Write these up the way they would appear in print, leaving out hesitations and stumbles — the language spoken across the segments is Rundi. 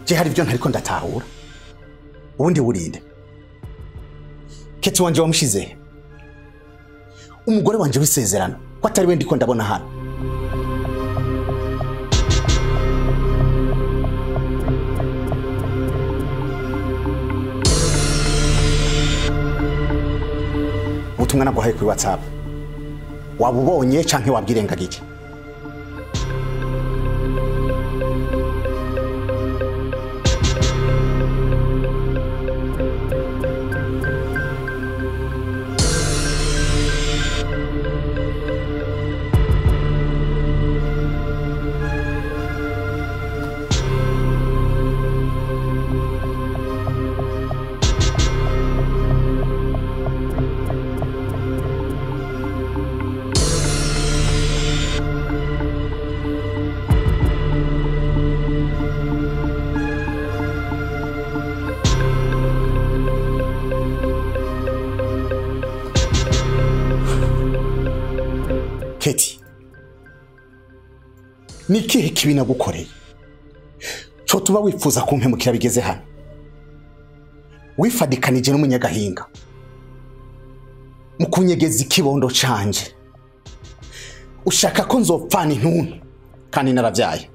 Je hari ibyo ntariko ndatahura. Ubundi burinde. Keti wanje wamushize. Umugore wanje w'isezerano ko atari we ndiko ndabona hano. Ubutumwa naguhaye kuri WhatsApp wabubonye canke wabwirengagije? Keti, ni ikihe kibi nagukoreye co tuba wifuza kumpemukira bigeze hano? Wifadikanije n'umunyagahinga mu kunyegeza ikibondo canje, ushaka ko nzopfana intuntu kandi naravyaye.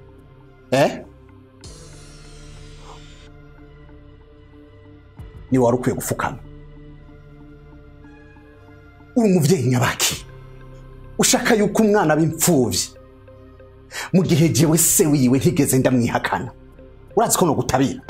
Ni wari ukwiye gufukama. Uri umuvyeyi nyabaki ushaka yuko umwana b'imfuvyi mu gihe jewe se wiwe ntigeze ndamwihakana. Urazi ko no gutabira.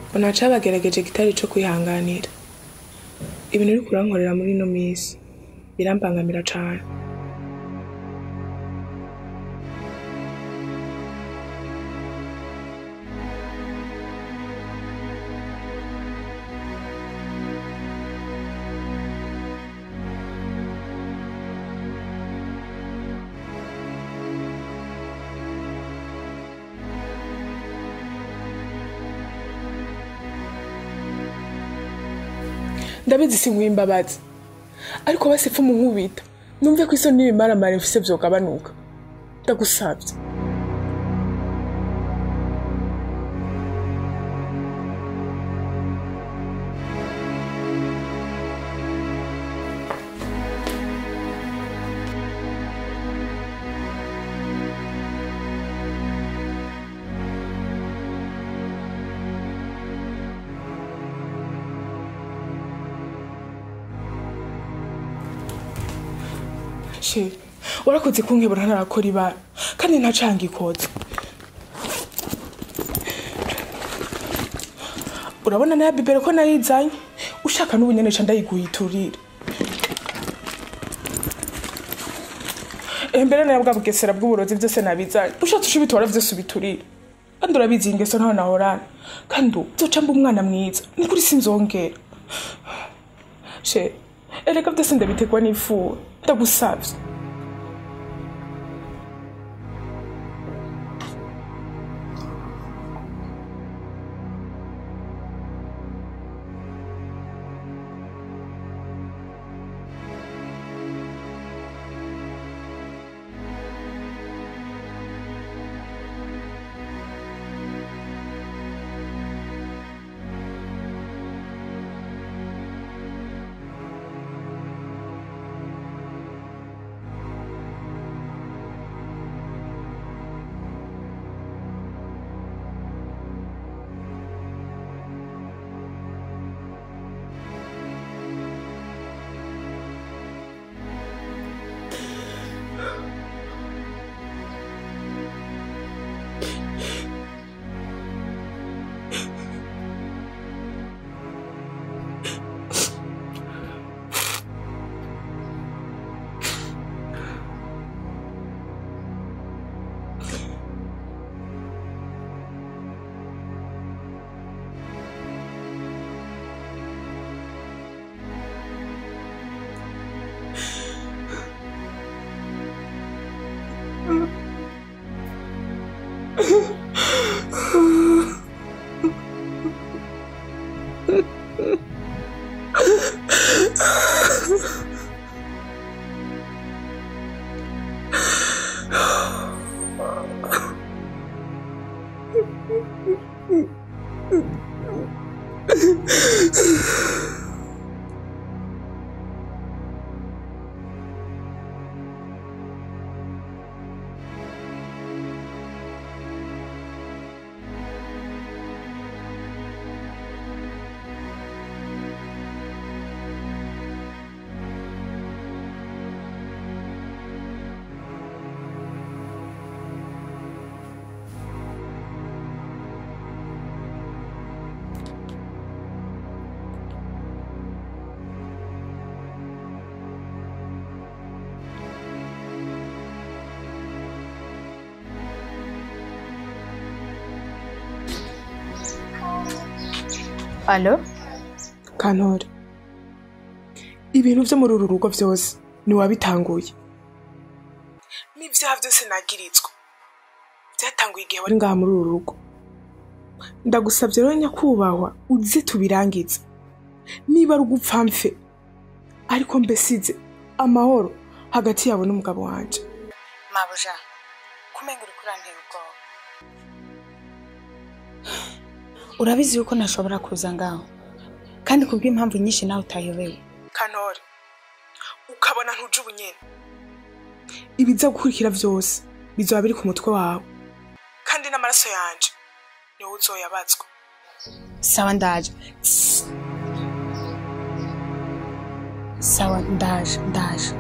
Mbona cabagerageje kitari co kwihanganira. Ibintu uri kurankorera muri ino minsi birambangamira cane. Ndabizi sinkwiye imbabazi, ariko basi mu nkubita numve ko isoni n'ibimaramare mfise vyogabanuka. Ndagusavye. Sheri, warakoze kunkebura ntarakora ibara kandi ntacanga ikoze. Urabona na bibero ko nayizanye, ushaka n'ubunyene ca ndayiguhiturira. Embere nayo bwa bugesera bw'uburozi byose nabizanye, ushatse ushibitora vyose ubiturire. Kandi urabizi ingeso ntaho nahorana, kandi uzoca mba umwana mwiza, ni kuri sinzongera. Sheri, erega byose ndabitegwa n'ifuwe. Ndagusavye. Alo? Kantore, ibintu vyo muri uru rugo vyose ni wabitanguye. N'ivyaha vyose nagiritswe vyatanguye igihe wari ngaha muri uru rugo. Ndagusavye rero nyakubahwa uze tubirangize. Niba ari ugupfa mfe, ariko mbesize amahoro hagati yabo n'umugabo wanje. Mabuja, kumenga uriko urantera ubwoba. Urabizi yuko ntashobora kuza ngaho, kandi kubw'impamvu nyinshi nawe utayobewe. Kantore, ukabona ntuje ubunyene. Ibiza gukurikira vyose bizoba biri ku mutwe wawe, kandi n'amaraso yanje niwe uzoyabazwa. Sawa ndaje. Sawa ndaje, ndaje.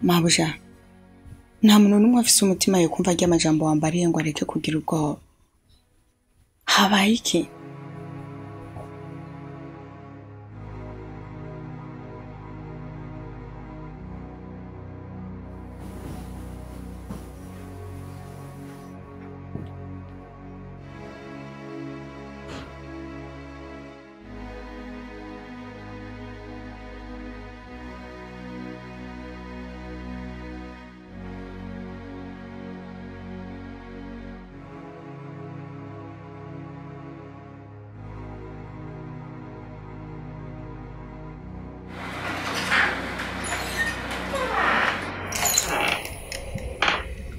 Mabuja, nta muntu n'umwe afise umutima yo kumva arya amajambo wambariye ngo areke kugira ubwoba. Habaye iki?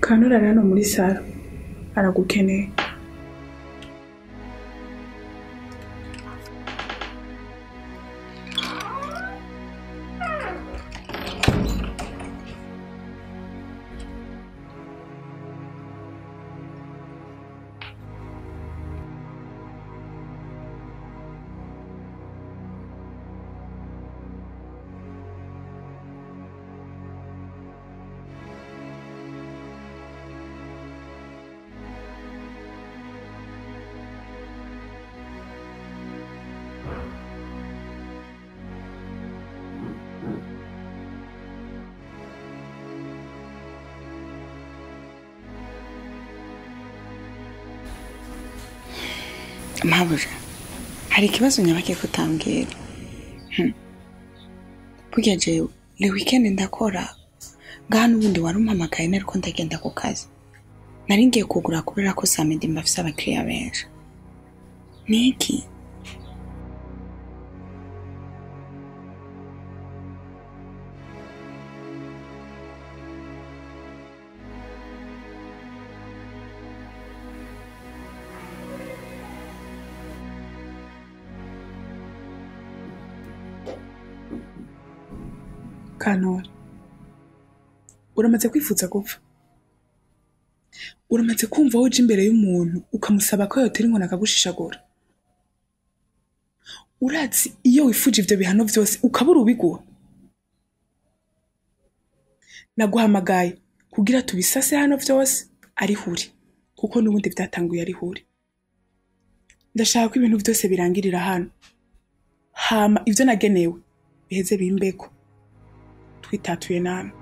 Kanura ari hano muri salo aragukeneye. Mabuja, hari ikibazo nyabake kutambwira. Burya jewe le weekend ndakora ngaha n'ubundi warumpamagaye nariko ndagenda ku kazi. Nari ngiye kugura kubera ko samedi mbafise abakiriya benshi. Niki? Kanora, uramaze kwifuza gupfa? Uramaze kumva woje imbere y'umuntu ukamusaba ko yotera inkoni akagushishagura? Urazi iyo wifuje ivyo bihano vyose ukabura ubiguha? Naguhamagaye kugira tubisase hano vyose ari huri, kuko n'ubundi vyatanguye ari huri. Ndashaka ko ibintu vyose birangirira hano, hama ivyo nagenewe biheze bimbeko, twitatuye namwe.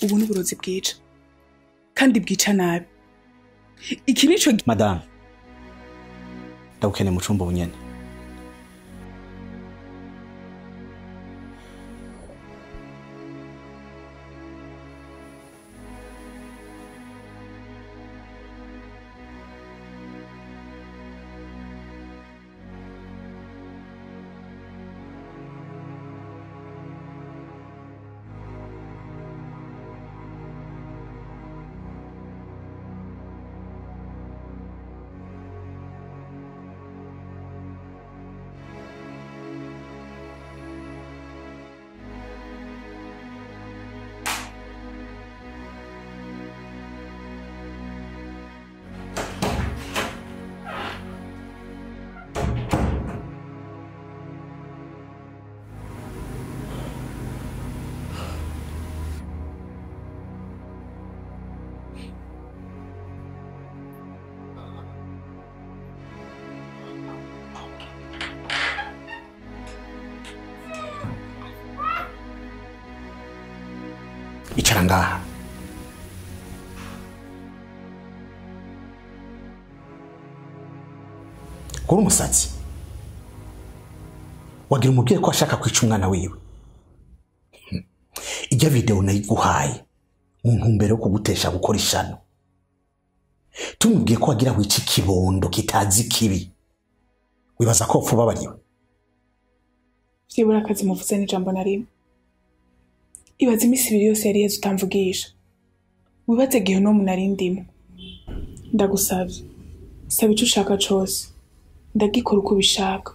Ubu ni uburozi bwica kandi bwica nabi. Iki nico Madame, ndagukeneye mu cumba bunyene. Icara ngaha. Kuri umusatsi wagira umubwiye ko ashaka kwica umwana wiwe. Ijya video nayiguhaye mu ntumbero yo kugutesha gukora ishano. Tumubwiye ko wagira wica ikibondo kitazi kibi, wibaza ko upfa ubabariwe. Vyibura akazi muvuze n'ijambo na rimwe. Ibaze imisi ibiri yose yari iheze utamvugisha. Wibaze gihe no munari ndimo. Ndagusavye, saba ico ushaka cose, ndagikora uko ubishaka,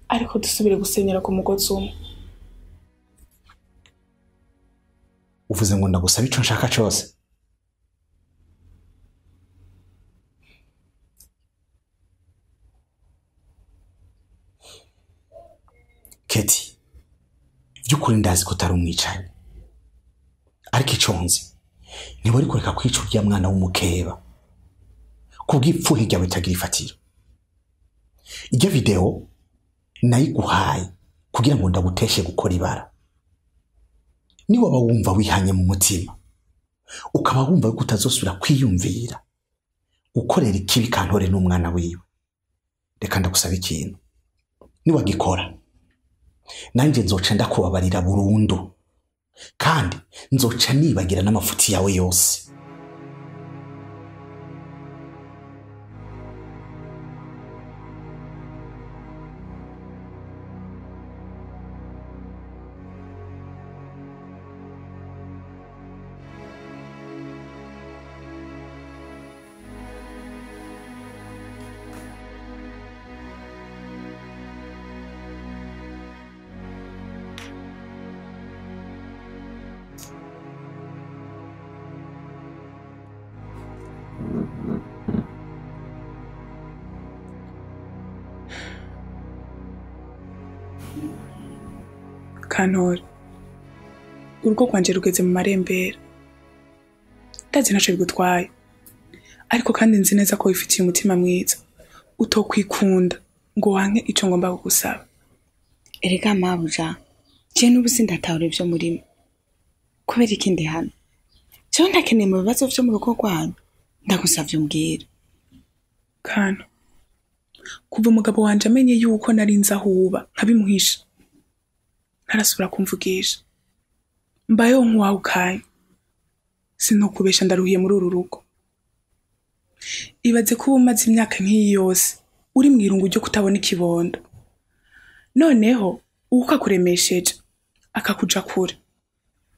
ariko dusubire gusenyera ku mugozi umwe. Uvuze ngo ndagusaba ico nshaka cose? By'ukuri ndazi ko utari umwicanyi, ariko ico nzi ntiwari kureka kwica urya mwana w'umukeba kubw'ipfuhe ryawe ritagira ifatiro. Iryo video nayiguhaye kugira ngo ndaguteshe gukora ibara. Niwaba wumva wihanye mu mutima, ukaba wumva yuko utazosubira kwiyumvira gukorera ikibi Kantore n'umwana wiwe, reka ndagusaba ikintu. Niwagikora nanjye nzoca ndakubabarira burundu, kandi nzoca nibagira n'amafuti yawe yose. Kantore, urugo rwanje rugeze mu marembera. Ndazi ntaco bigutwaye, ariko kandi nzi neza ko wifitiye umutima mwiza, utokwikunda ngo wanke ico ngomba kugusaba. Erega mabuja, je n'ubu sindatahura ivyo murimo. Kubera ikindi hano, jewe ntakeneye mu bibazo vyo mu rugo rwanyu, ndagusavye umbwire. Kanto, kuva umugabo wanje amenye yuko nari nzi aho uba nkabimuhisha, ntarasubira kumvugisha. Mbayeho nk'uwahukanye, sinokubesha ndaruhiye muri uru rugo. Ibaze ko uba umaze imyaka nk'iyi yose uri mw'irungu ryo kutabona ikibondo, noneho uwuko akuremesheje akakuja kure,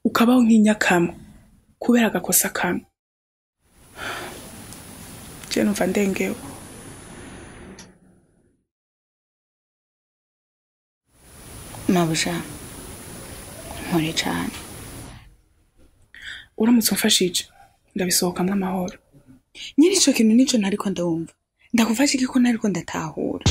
ukabaho nk'inyakamwe kubera agakosa kamwe. Je numva ndengewe. Mabuja, mpore cane. Uramutse umfashije ndabisohokamwo amahoro. Nyiri ico kintu nico ntariko ndumva. Ndagufasha iki ko ntariko ndatahura?